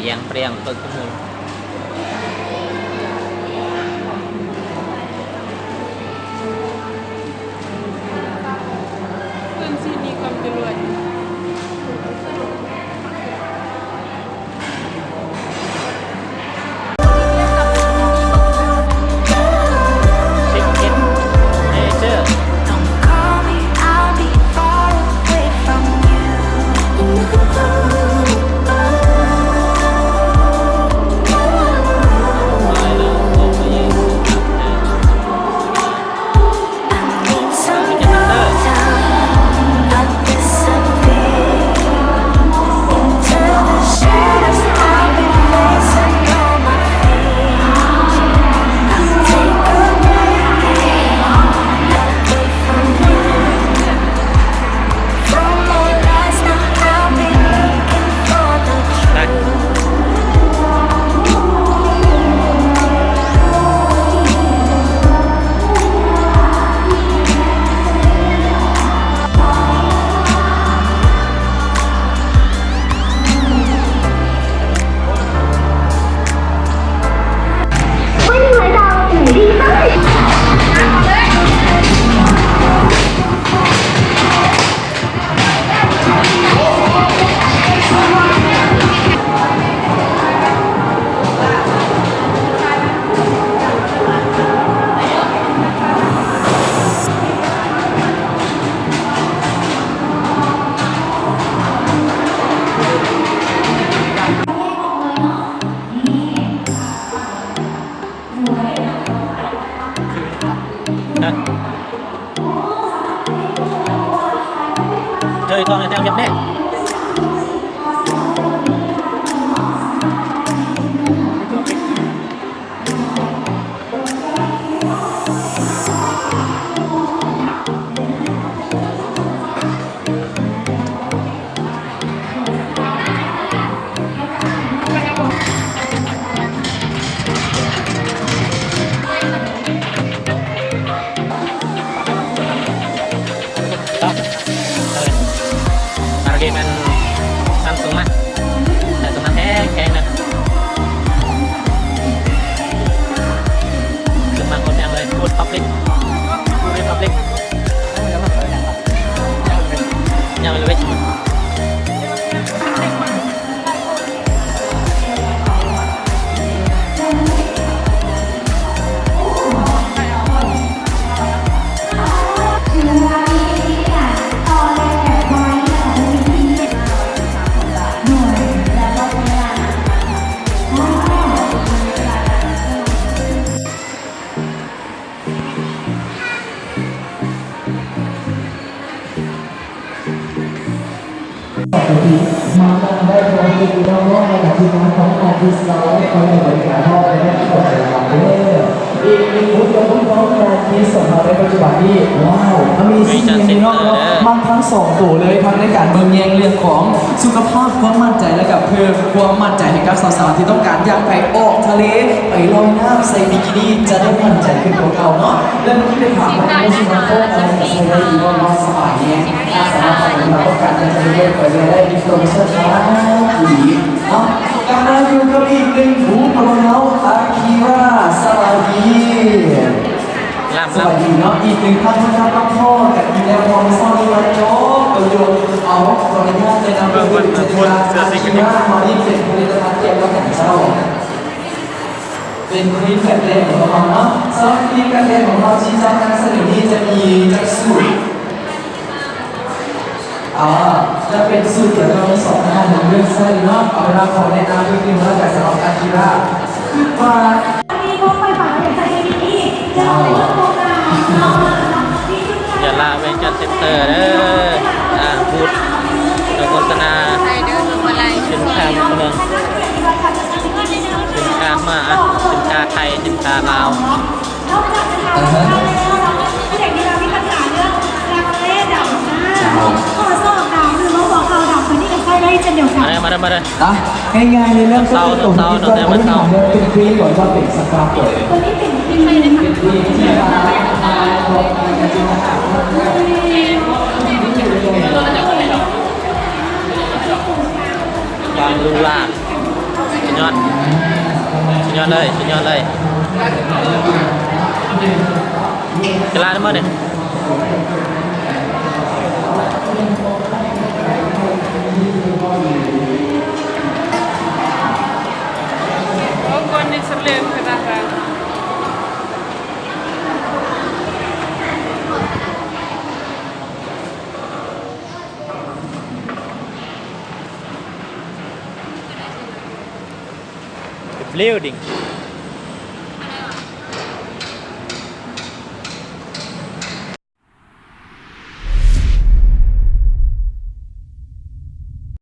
ແຢງປຽງເປີກຂະມູນ ເພື່ອນຊິໜີຄວາມຈະລວຍ. 欢迎来到美丽花园。 ເຈີອີກຕອນແລ້ວແຕ່ວຈັບແນ່. ເອົາເກມອັນ ອັນສູງມາ ອັນສູງມາແຮງໆ ນະ ຂຶ້ນມາຄົນແຮງເລີຍ Food Republic Food Republic ຍັງເລີຍ. ມານຳໄດ້ພວກພີ່ນ້ອງໆ ແລະ ກະທີມງານຂອງອາທິດເຮົາໄດ້ຄອຍໃຫ້ບໍລິການເຮົາໄດ້ຂອບໃຈຫຼາຍເດີ. ອີກໜຶ່ງບຸດກັບບຸດຂອງການມີສຳພັນໃນປັດຈຸບັນນີ້ ວ້າວ Amazing ເນາະ ມັກທັງສອງໂຕເລີຍ ທັງໃນການເບິ່ງແຍງເລື່ອງຂອງສຸຂະພາບ ຄວາມໝັ້ນໃຈ ແລະ ກະເພີ່ມຄວາມໝັ້ນໃຈໃຫ້ກັບສາວໆ ທີ່ຕ້ອງການຢາກໄປອອກທະເລ ໄປລອຍນ້ຳໃສ່ບິກິນີ ຈະໄດ້ໝັ້ນໃຈຂຶ້ນກວ່າເກົ່າເນາະ. ແລະ ເມື່ອກີ້ໄດ້ຖາມວ່າ ໂອ້ ສຸຂະພາບ ເຮົາໃສ່ໄດ້ດີບໍ່ ເນາະ ສະບາຍແຮງ ສຳລັບໃຜທີ່ວ່າຕ້ອງການຢາກຈະໄປທ່ຽວໄປແວ່ໄດ້ ມີໂປຣໂມຊັນຫຼາຍອີ່ຫຼີເນາະ. ກັບມາຢູ່ກັບອີກໜຶ່ງຄູ່ຂອງເຮົາ ອາກິຣາ ສະບາຍດີ ສະບາຍດີເນາະ. ອີກໜຶ່ງທ່ານນະ ມາພໍ້ກັນອີກແລ້ວ ເພາະມື້ເຊົ້ານີ້ມາຈອດລົດຍົນ. ເອົາ ຂໍອະນຸຍາດແນະນຳເພິ່ນ ອາກິຣາ ເຮົານີ້ເປັນຜະລິດຕະພັນກ່ຽວກັບຫຍັງເຈົ້າ? ເປັນຄຣີມກັນແດດຂອງເຮົາເນາະ. ສຳລັບຄຣີມກັນແດດຂອງເຮົາທີ່ຈະນຳສະເໜີນີ້ຈະມີຈັກສູດ? ອໍ ຈະເປັນສູດ ແລ້ວກໍມີສອງອັນໃຫ້ເລືອກໃຊ້ເນາະ. ເອົາເວລາ ຂໍແນະນຳເພິ່ນໜຶ່ງລະກັນ ສຳລັບອາກິຣາ ຄືວ່າ ເຈົ້າ ຢາລາ ວຽງຈັນເຊັນເຕີເດີ ອ່າ ບູດໂຄສະນາ ໄປເດີ ບໍ່ໄດ້ ສິນຄ້າຂອງເມືອງ ສິນຄ້າມາ ອ່າ ສິນຄ້າໄທ ສິນຄ້າລາວ. ອືຮຶ ເຈົ້າ ຂໍ້ສອກດຳ ຫຼືວ່າຫົວເຂົ່າດຳ ຕົວນີ້ກໍໃຊ້ໄດ້ເຊັ່ນດຽວກັນ ມາເດີ ມາເດີ ມາເດີ. ອ່ະ ງ່າຍໆ ໃນເລື່ອງຂອງຕົວນີ້ ເຈົ້າ ເຈົ້າ ເຈົ້າ ເປັນຄຣີມ ຫຼືວ່າເປັນສະຄຣັບ? ຕົວນີ້ເປັນຄຣີມ ເປັນຄຣີມທີ່ວ່າ ຄວາມຫຼູຫຼາ ສຸດຍອດເລີຍ ສຸດຍອດເລີຍ ກະລານຳເບິ່ງເດ້. The building.